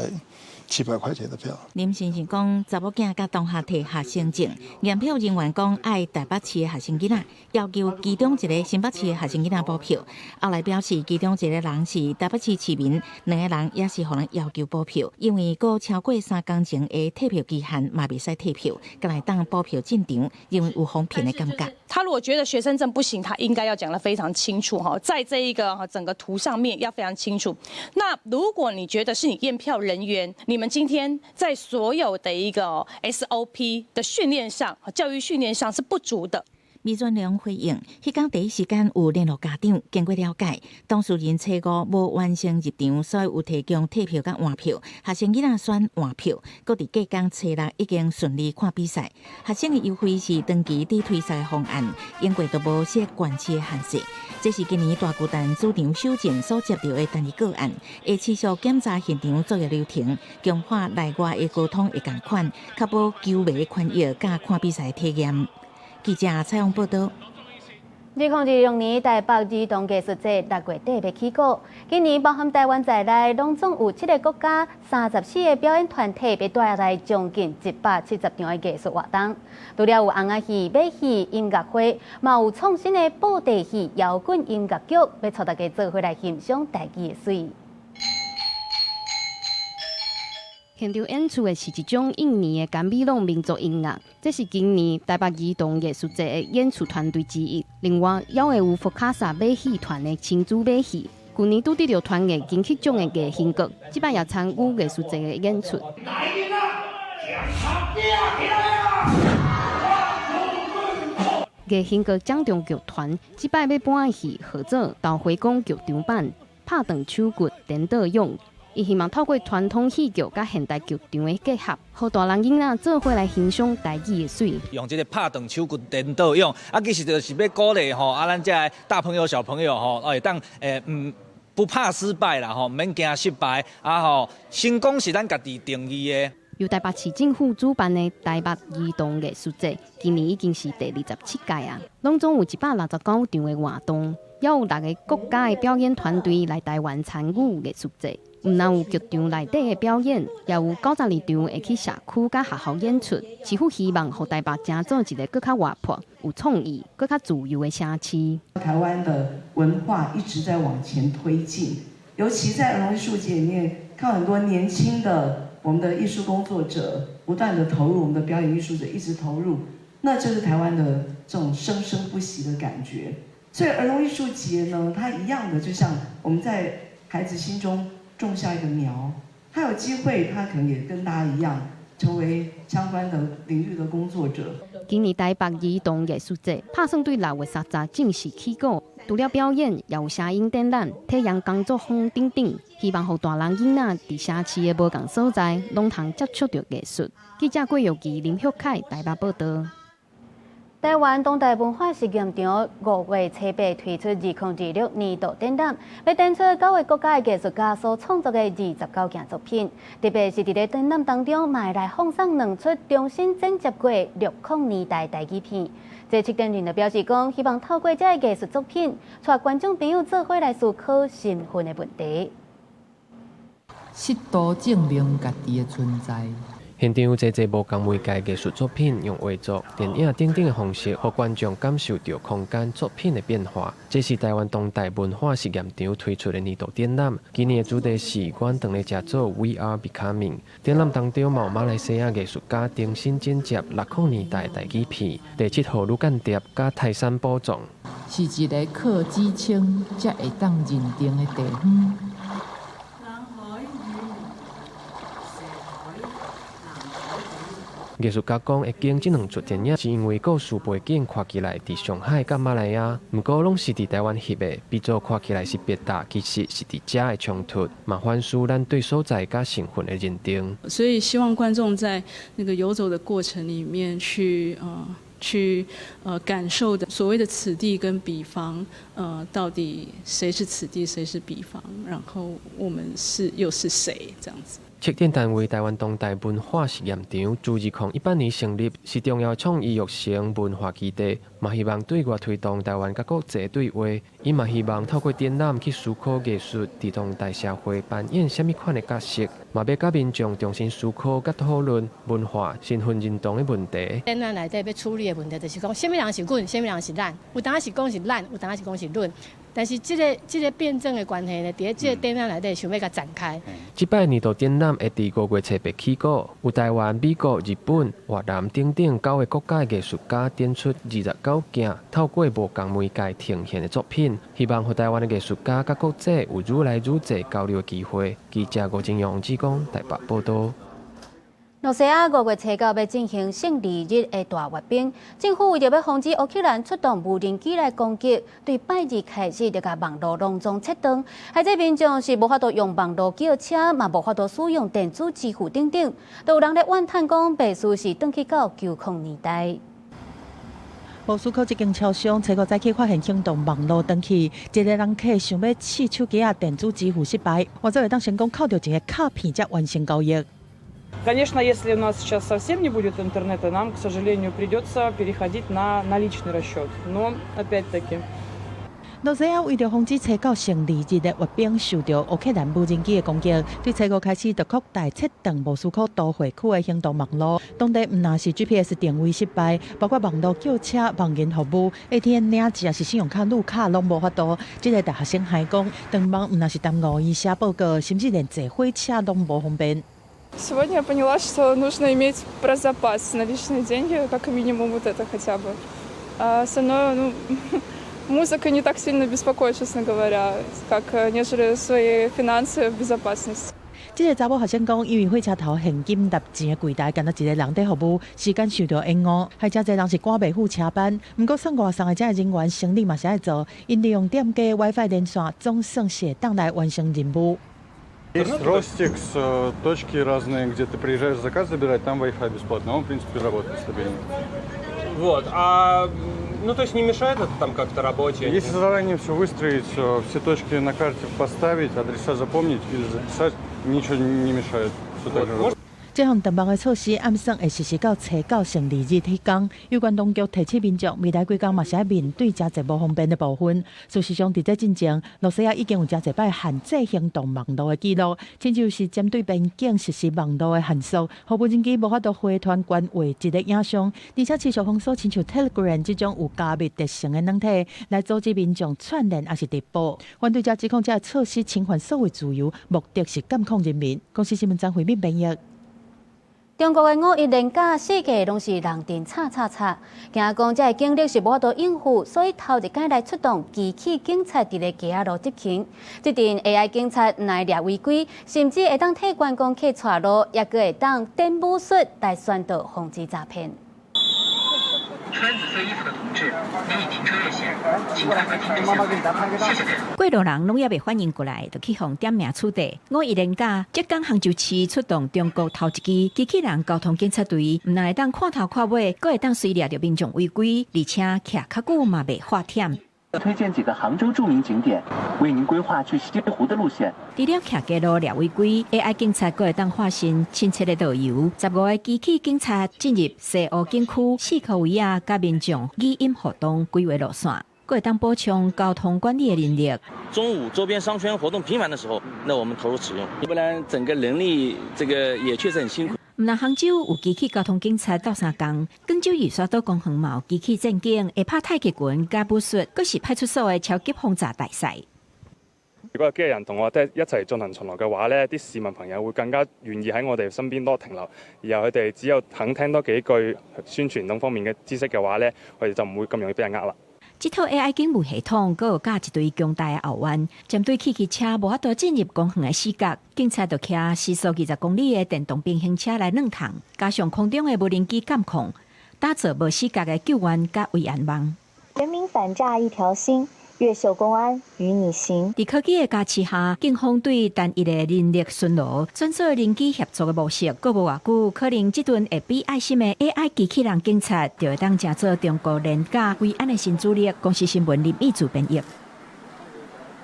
700塊錢的票。林先生講，查某囝佮同學提學生證，驗票人員講愛台北市的學生囡仔，要求其中一個新北市的學生囡仔補票。後來表示，其中一個人是台北市市民，兩个人也是予人要求補票，因為閣超過3工前的退票期限嘛袂使退票，敢會當補票進場，認為有予騙的感覺。他如果覺得學生證不行，他應該要講得非常清楚哈，在這一個整個圖上面要非常清楚。那如果你覺得是你驗票人員，你們今天在所有的一個 SOP 的訓練上、教育訓練上是不足的。味全龍回應，彼工第一時間有聯絡家長，經過了解，當事人初五無完成入場，所以有提供退票佮換票。學生囡仔選換票，閣佇隔工初六已經順利看比賽。學生的優惠是長期佇推銷的方案，英國都無設縣市的限制。這是今年大巨蛋主場首戰所接著的單一個案，會持續檢查現場作業流程，強化內外的溝通會仝款，確保球迷權益佮看比賽體驗。記者採訪報導。2026年台北兒童藝術節6月底欲起鼓，今年包含台灣在內，攏總有七个國家、34個表演團體，欲帶來將近170場的藝術活動。除了有尪仔戲、馬戲、音樂會，嘛有創新的布袋戲、搖滾音樂劇，欲帶大家做伙來欣賞台語的媠。現場演出的是一種印尼的甘美朗民族音樂，這是今年台北兒童藝術節的演出團隊之一。另外，也會有福卡薩馬戲團的親子馬戲，舊年拄得著團藝金曲獎的藝興閣，這擺也參與藝術節的演出。藝興閣掌中劇團這擺欲搬的戲號做《豆花公劇場版》，拍斷手骨顛倒勇。伊希望透過傳統戲劇佮現代劇場的結合，予大人囡仔做伙來欣賞台語的媠。用這个拍斷手骨顛倒勇，啊，其實就是欲鼓勵吼，啊，咱這个大朋友小朋友吼，會當不怕失敗啦吼，毋免驚失敗，啊吼，成功是咱家己定義的。由台北市政府主辦的台北兒童藝術節，今年已經是第27屆啊，攏總有169場的活動，也有6个國家的表演團隊來台灣參與藝術節。毋但有劇場內底的表演，也有92場會去社區佮學校演出。市府希望予台北成做一个閣較活潑、有創意、閣較自由的城市。台灣的文化一直在往前推進，尤其在兒童藝術節裡面，看很多年輕的我們的藝術工作者不斷的投入，我們的表演藝術者一直投入，那就是台灣的這種生生不息的感覺。所以兒童藝術節呢，它一樣的，就像我們在孩子心中種下一個苗，他有機會，他可能也跟大家一樣，成為相關的領域的工作者。今年台北兒童藝術節拍算對6月30正式起鼓，除了表演，也有聲音展覽、體驗工作坊等等，希望予大人囡仔佇城市的無仝所在，攏通接觸著藝術。記者郭玉琪、林旭凱台北報導。台灣當代文化實驗場5月初八推出2026年度展覽，欲展出九个國家的藝術家所創作的29件作品。特別是佇咧展覽當中，嘛會來放送兩齣重新剪輯過六零年代台語片。這策展人就表示講，希望透過這个藝術作品，帶觀眾朋友做伙來思考身份的問題。試圖證明家己的存在。現場有濟濟無仝媒介藝術作品，用畫作、電影等等的方式，予觀眾感受著空間作品的變化。這是台灣當代文化實驗場推出的年度展覽。今年的主題是“阮當咧食做 We Are Becoming”。展覽當中，嘛有馬來西亞藝術家重新剪接60年代台語片《第七號女間諜》佮泰山寶藏。是一个靠指稱才會當認定的地方。藝術家講，會揀這兩齣電影是因為故事背景看起來佇上海佮馬來亞，毋過攏是佇台灣翕的，比做看起來是別搭，其實是佇遮的衝突，嘛反思咱對所在佮身份的認定。所以希望觀眾在那個遊走的過程裡面去感受的所謂的此地跟彼方，到底誰是此地，誰是彼方，然後我們是又是誰，這樣子。策展單位台灣當代文化實驗場自2018年成立，是重要創意育成文化基地，嘛希望對外推動台灣佮國際對話。伊嘛希望透過展覽去思考藝術佇當代社會扮演啥物款的角色，嘛欲佮民眾重新思考佮討論文化身份認同的問題。展覽內底欲處理的問題就是講，啥物人是阮，啥物人是咱？有當時講是咱，有當時講是阮。但是這個辯證的關係呢，佇咧這個展覽內底想欲共展開。這擺年度展覽會佇5月初八起鼓，有台灣、美國、日本、越南等等九個國家的藝術家展出29件透過無仝媒介呈現的作品，希望予台灣的藝術家佮國際有愈來愈濟交流的機會。記者吳金陽、志剛台北報導。羅西亞5月初九欲進行勝利日的大閱兵，政府為著欲防止烏克蘭出動無人機來攻擊，對拜二開始就共網路攏總切斷，害這民眾是無法度用網路叫車，嘛無法度使用電子支付等等，都有人咧怨嘆講，袂輸是轉去到饑荒年代。莫斯科這間超商，初五早起發現行動網路斷去，一个人客想欲試手機仔電子支付失敗，換做會當成功扣著一个卡片才完成交易。 Конечно, если у нас сейчас совсем не будет интернета, нам, к сожалению, придется переходить на наличный расчет. Но, опять-таки, 羅西亞為著防止初九勝利日的閱兵受著烏克蘭無人機的攻擊，對初五開始就擴大切斷莫斯科都會區的行動網路。當地毋但是 GPS 定位失敗，包括網路叫車、網銀服務、ATM 領錢，抑是信用卡錄卡攏無法度。這个大學生還講，斷網毋但是耽誤伊寫報告，甚至連坐火車攏無方便。 Сегодня я поняла, что нужно иметь про запас наличные деньги, как минимум вот это хотя бы. А остальное, ну, музыка не так сильно беспокоит, честно говоря, как нежели свои финансы в безопасности. 這个查某學生講，因為火車頭現金納錢的櫃台，干焦一个人佇服務，時間受著延誤，害誠濟人是趕袂赴車班。毋過送外送的這个人員生理嘛是愛做，𪜶利用店家 WiFi 連線，總算是會當來完成任務。 Есть Ростикс, точки разные, где ты приезжаешь заказ забирать, там Wi-Fi бесплатно, он, в принципе, работает стабильно. Вот, а, ну, то есть не мешает это там как-то работе? Если заранее все выстроить, все точки на карте поставить, адреса запомнить или записать, ничего не мешает. Все так же работает. 這項斷網的措施，按算會實施到初九勝利日彼工。有關當局提醒民眾，未來幾工嘛是愛面對誠濟無方便的部分。事實上，佇這進前，羅西亞已經有誠濟擺限制行動網路的記錄，親像是針對邊境實施網路的限縮，予無人機無法度回傳關畫質的影像，而且持續封鎖親像 Telegram 這種有加密特性的軟體，來阻止民眾串聯抑是直播。反對者指控這个措施侵犯所謂自由，目的是監控人民。公視新聞張惠敏編譯。中國的五一連假，四界攏是人陣吵吵吵，驚講這个警力是無法度應付，所以頭一擺來出動機器警察佇咧街仔路執勤。這陣 AI 警察毋但會掠違規，甚至會當替觀光客帶路，抑閣會當點武術來宣導防止詐騙。穿紫色衣服的同志，你已停車越線，請趕快停止線，謝謝配合。過路人攏猶未反應過來，就去予點名取締。五一連假，浙江杭州市出動中國頭一支機器人交通警察隊，毋但會當看頭看尾，閣會當隨掠著民眾違規，而且徛較久嘛袂發忝。推薦幾個杭州著名景點，為您規劃去西湖的路線。除了徛街路掠違規，AI 警察閣會當化身親切的導遊。15個機器警察進入西湖景區四箍圍仔，佮民眾語音互動規劃路線，閣會當補充交通管理的能力。中午周邊商圈活動頻繁的時候，那我們投入使用，要不然整個人力這個也確實很辛苦。毋但杭州有機器交通警察鬥相共，廣州二沙島公園嘛有機器戰警，會拍太極拳佮武術，閣是派出所的超級防詐大賽。如果有機器人同我哋一齊進行巡邏嘅話呢，啲市民朋友會更加願意喺我哋身邊多停留，然後佢哋只有肯聽多幾句宣傳等方面嘅知識嘅話呢，佢哋就唔會咁容易俾人呃啦。這套 AI 警務系統，閣有佮一隊強大的後援，針對汽機車無法度進入公園的死角，警察就騎時速20公里的電動平行車來兩趟，加上空中的無人機監控，打造無死角的救援佮維安網。全民反詐一條心，越秀公安與你行。佇科技的加持下，警方對單一的人力巡邏轉做人機協作的模式，閣無偌久，可能這陣會比愛心的 AI 機器人警察，就會當成做中國廉價維安的新主力。公視新聞林義主編譯。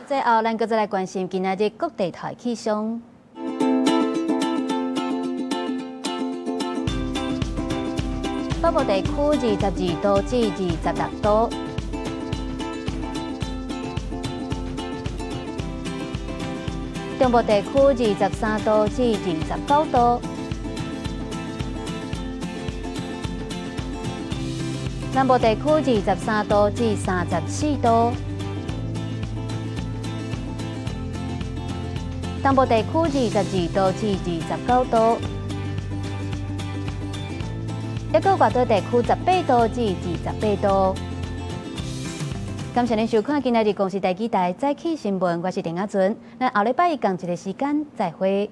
最後，咱閣再來關心今仔日各地台氣象。北部地區22度至26度。中部地區23度至29度，南部地區23度至34度，東部地區22度至29度，抑閣外島地區18度至28度。感謝您收看今仔日公視第幾台早起新聞，我是鄭雅純。咱後禮拜一仝一个時間再會。